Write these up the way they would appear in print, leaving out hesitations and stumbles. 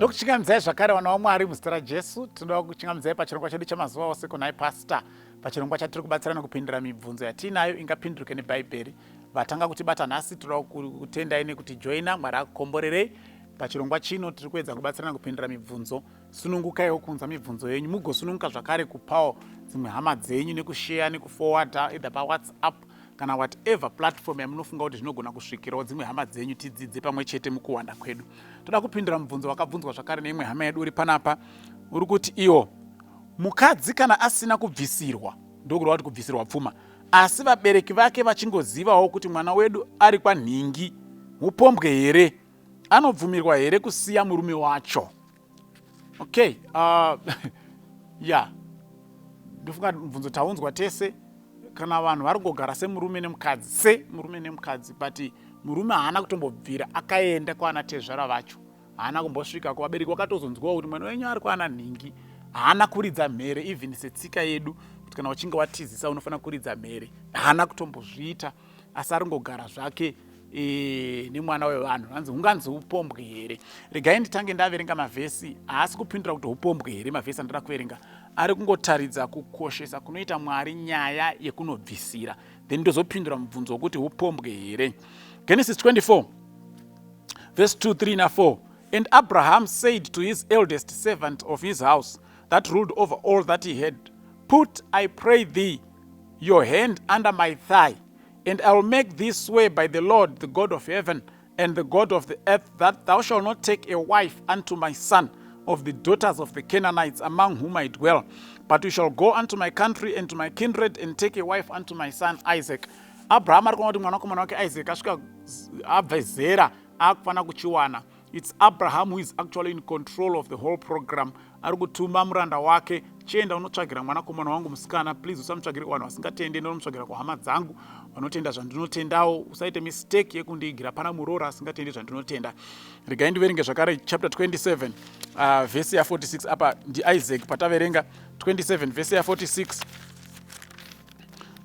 Ndokuchingamidzai zvakare vana vaMwari muzita raJesu. Tinoda kuchingamidzai pachirongwa chedu chamazuva ose kunhai Pastor, pachirongwa chatiri kubatsirana kupindura mibvunzo yatiinayo ingapindurike neBhaibheri. Vatanga kutibata nhasi, tinoda kutendai nekutijoina. Mwari akukomborerei. Pachirongwa chino tiri kuedza kubatsirana kupindura mibvunzo. Sunungukaiwo kuunza mibvunzo yenyu, mugosununguka zvakare kupawo dzimwe hama dzenyu nekusheya nekuforwarda either paWhatsApp kana whatever platform yamunofunga kuti zvinogona kusvikirawo dzimwe hama dzenyu, tidzidze pamwe chete mukuwanda kwedu. Toda kupindura mubvunzo wakabvunzwa zvakare neimwe hama yedu uri panapa, uri kuti iwo mukadzi kana asina kubvisirwa, ndokureva kuti kubvisirwa pfuma, asi vabereki vake vachingozivawo kuti mwana wedu ari kwanhingi, upombwe here? Anobvumirwa here kusiya murume wacho? Okay, ya, ndofunga mubvunzo taunzwa tese. Kana vanhu vari kungogara semurume nemukadzi, semurume nemukadzi, but murume haana kutombobvira akaenda kwana tezvara vacho, haana kumbosvika kuvabereki, wakatozonzwawo kuti mwana wenyu ari kwana nhingi, haana kuridza mhere, even setsika yedu kuti kana uchinge watizisa unofanira kuridza mhere, haana kutombozviita, asi ari ngogara zvake nemwana wevanhu. Hanzi hunganzi upombwe here? Regai nditange ndaverenga mavhesi. Haasi kupindura kuti upombwe here. Mavhesi andada kuverenga ari kungotaridza kukoshesa kunoita Mwari nyaya yekunobvisira, then ndozopindura mubvunzo wekuti upombwe here. Genesis 24 verse 2, 3 na4. "And Abraham said to his eldest servant of his house that ruled over all that he had, 'Put, I pray thee, your hand under my thigh, and I will make thee swear by the Lord, the God of heaven and the God of the earth, that thou shalt not take a wife unto my son of the daughters of the Canaanites among whom I dwell, but you shall go unto my country and to my kindred and take a wife unto my son Isaac.'" Abraham ari kuona kuti mwanakomana wake Isaac asvika, abva zera, akufanira kuchiwana. It's Abraham who is actually in control of the whole program. Ari kutuma muranda wake, "Chienda unotsvagira mwanakomana wangu musikana. Please usamutsvagire kuvanhu vasingatendi, ndonomutsvagira kuhama dzangu vanotenda zvandinotendawo. Usaite mistake yekundiigira pana muroora asingatendi zvandinotenda." Regai ndiverenge zvakare chapter 27, vhesi ya46. Apa ndiIsaac pataverenga. 27 vhesi ya46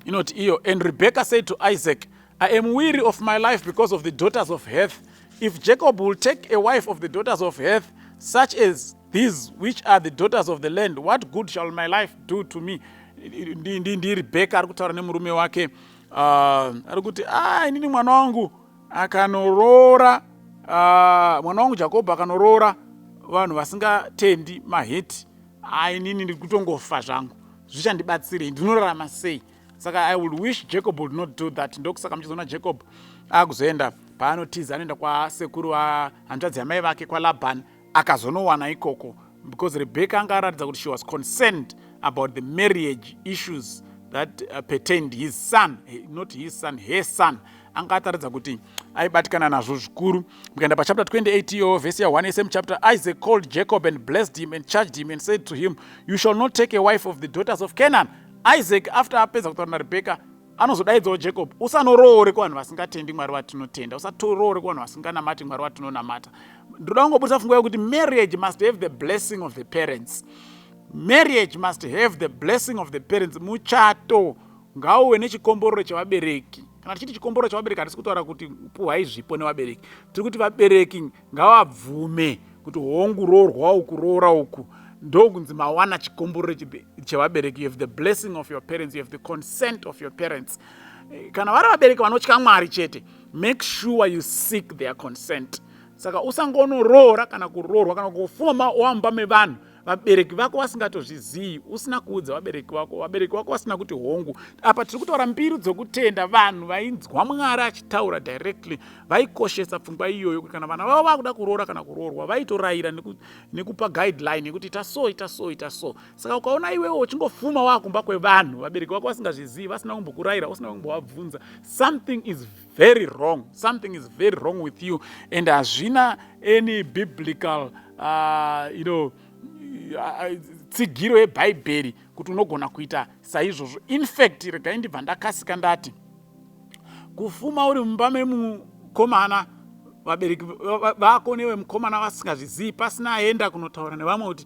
inoti iyo, "And Rebecca said to Isaac, 'I am weary of my life because of the daughters of Heth. If Jacob will take a wife of the daughters of Heth, such as these which are the daughters of the land, what good shall my life do to me?'" NdiRebecca ari kutaura nemurume wake. Ari kuti, "A, inini mwana wangu akanoroora, mwana wangu Jakobho akanoroora vanhu vasingatendi, maHeti, a, inini ndiri kutongofa zvangu. Zvichandibatsirei? Ndinorarama sei?" Saka I would wish Jacob would not do that. Ndokusaka muchizoona Jacob akuzoenda paanotiza, anoenda kwasekuru hanzvadzi yamai vake, kwaLaban, akazonowana ikoko, because Rebecca anga aratidza kuti she was concerned about the marriage issues that pertained his son, not his son, her son. Anga ataridza kuti aibatikana nazvo zvikuru. Mukaenda pachapter 28 iyo, vhesi ya1, same chapter, "Isaac called Jacob and blessed him and charged him and said to him, 'You shall not take a wife of the daughters of Canaan.'" Isaac, after apedza kutaura naRebecca, anozodaidzawo Jacob, "Usanoroore kuvanhu vasingatendi Mwari vatinotenda, usatoroore kuvanhu vasinganamati Mwari vatinonamata." Ndoda kungobudisa pfungwa yekuti marriage must have the blessing of the parents. Marriage must have the blessing of the parents. Muchato ngauve nechikomborero chevabereki. Kana tichiti chikomborero chevabereki, hatisi kutaura kuti puhwai zvipo nevabereki. Tiri kuti vabereki ngavabvume kuti hongu, roorwa uku, roora uku. Ndokunzi mawana chikomborero chevabereki. You have the blessing of your parents, you have the consent of your parents. Kana vari vabereki vanotya Mwari chete, make sure you seek their consent. Saka usangonoroora kana kuroorwa kana kufuma wamba mevanhu vabereki vako vasingatozvizii, usina kuudza vabereki vako, vabereki vako vasina kuti hongu. Apa tiri kutaura mbiru dzokutenda. Vanhu vainzwa Mwari achitaura directly vaikoshesa pfungwa iyoyo, kuti kana vana vavo vakuda kuroora kana kuroorwa, vaitorayira nekupa guideline yekuti ita so, ita so, ita so. Saka ukaona iwewo uchingofuma wakumba kwevanhu, vabereki vako vasingazvizii, vasina kumbokurayira, usina kumbovabvunza, something is very wrong. Something is very wrong with you and hazvina any biblical tsigiro yebhaibheri kuti unogona kuita saizvozvo. In fact, regai ndibva ndakasika ndati kufuma uri mumba memukomana, vabereki vako nevemukomana vasingazvizii, pasina aenda kunotaura nevamwe kuti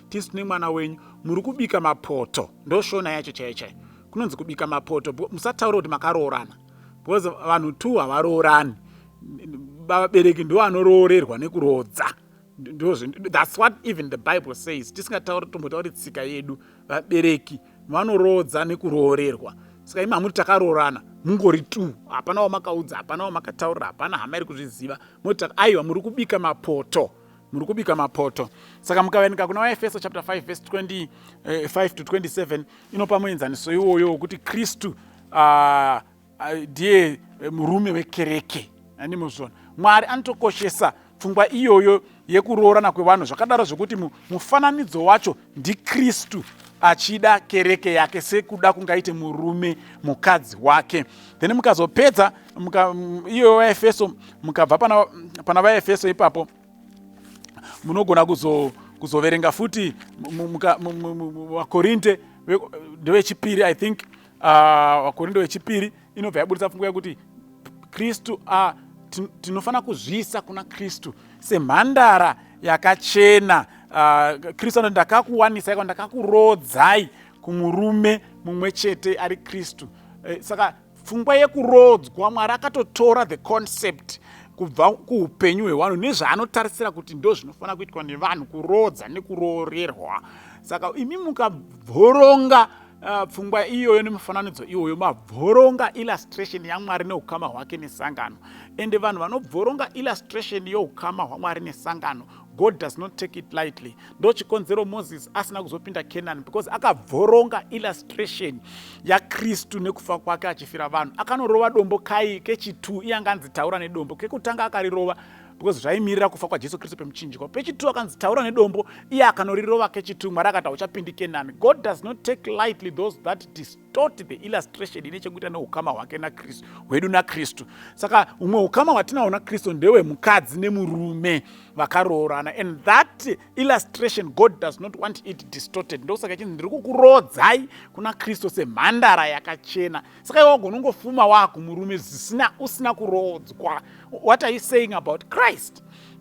tisu tine mwana wenyu, muri kubika mapoto. Ndoshona yacho chaiyo chaiyo kunonzi kubika mapoto. Musataura kuti makaroorana, because vanhu two havaroorani. Vabereki ndo vanoroorerwa nekuroodza. That's what even the Bible says. Tisingatauri, tombotauri tsika yedu, vabereki vanoroodza nekuroorerwa. Saka imi hamuti takaroorana, mungori tu, hapana wamakaudza, hapana wamakataurira, hapana hama iri kuzviziva, moti aiwa, muri kubika mapoto, muri kubika mapoto. Saka mukaverenga kuna VaEfeso chapter 5 verse 25 to 27, inopa muenzaniso iwoyo wekuti Kristu ndiye murume wekereke. Andimuzvona, Mwari anotokoshesa pfungwa iyoyo yekuroorana kwevanhu zvakadaro, zvokuti mufananidzo wacho ndiKristu achida kereke yake sekuda kungaite murume mukadzi wake. Then mukazopedza iyoyo VaEfeso, mukabva pana VaEfeso ipapo, munogona kuzoverenga futi VaKorinte ndevechipiri, I think. VaKorinte vechipiri inobva yabudisa pfungwa yekuti Kristu, tinofanira kuzviisa kuna Kristu semhandara yakachena. Kristu anoti, "Ndakakuwanisai kana ndakakurodzai kumurume mumwe chete ari Kristu." Saka pfungwa yekuroodzwa, Mwari akatotora the concept kubva kuupenyu hwevanhu nezvaanotarisira kuti ndo zvinofanira kuitwa nevanhu, kuroodza nekuroorerwa. Saka imi mukabvoronga pfungwa iyoyo nemufananidzo iwoyo, mabvoronga illustration yaMwari neukama hwake nesangano. Ende vanhu vanobvoronga illustration yeukama hwaMwari nesangano, God does not take it lightly. Ndo chikonzero Moses asina kuzopinda Canaan, because akabvoronga illustration yaKristu nekufa kwake achifira vanhu. Akanorova dombo kai kechi2, iye anganzi taura nedombo. Kekutanga akarirova because zvaimirira kufa kwaJesu Kristu pemuchinjikwa. Pechi2 akanzi taura nedombo, iye akanorirova kechi2. Mwari akati, "Hauchapindi Kenani." God does not take lightly those that distort the illustration ine chekuita neukama hwake naKristu, hwedu naKristu. Saka umwe ukama hwatinahwo naKristu ndewemukadzi nemurume vakaroorana, and that illustration, God does not want it distorted. Ndosaka chinzi, "Ndiri kukurodzai kuna Kristu semhandara yakachena." Saka iwe wagona ungofuma waakumurume zvisina, usina kuroodzwa, what are you saying about Christ?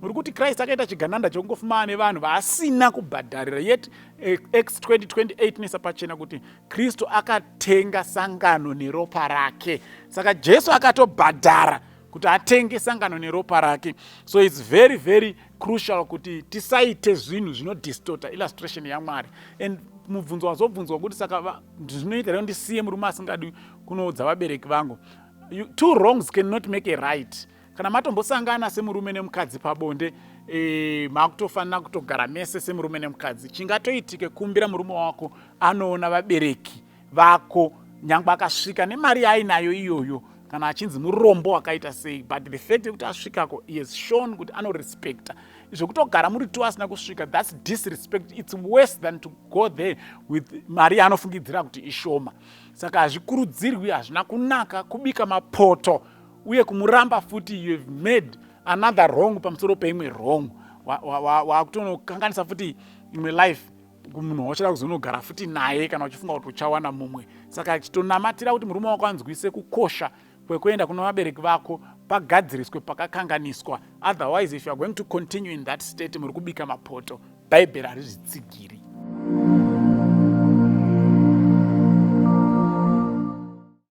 Uri kuti Christ akaita chigananda chekungofuma nevanhu vaasina kubhadharira? Yet Acts 2028 inoisa pachena kuti Kristu akatenga sangano neropa rake. Saka Jesu akatobhadhara kuti atenge sangano neropa rake. So it's very, very crucial kuti tisaite zvinhu zvinodistorta illustration yaMwari. And mubvunzo wazobvunzwa kuti, saka zvinoita reo ndisiye murume asingadi kunoudza vabereki vangu? Two wrongs cannot make a right. Kana matombosangana semurume nemukadzi pabonde, makutofanira kutogara mese semurume nemukadzi. Chingatoitike, kumbira murume wako anoona vabereki vako, nyangwe akasvika nemari yaainayo iyoyo, kana achinzi murombo wakaita sei, but the fact yekuti asvikako, he has shown kuti anorespecta. Zvekutogara muri two asina kusvika, that's disrespect. It's worse than to go there with mari yaanofungidzira kuti ishoma. Saka hazvikurudzirwi, hazvina kunaka kubika mapoto uye kumuramba futi. You have made another wrong pamusoro peimwe wrong. Wakutonokanganisa futi imwe life kumunhu wauchada kuzonogara futi naye, kana uchifunga kuti uchawana mumwe. Saka chitonamatira kuti murume wako anzwise kukosha kwekuenda kuna vabereki vako, pagadziriswe pakakanganiswa. Otherwise, if you are going to continue in that state, muri kubika mapoto. Bhaibheri harizvitsigiri.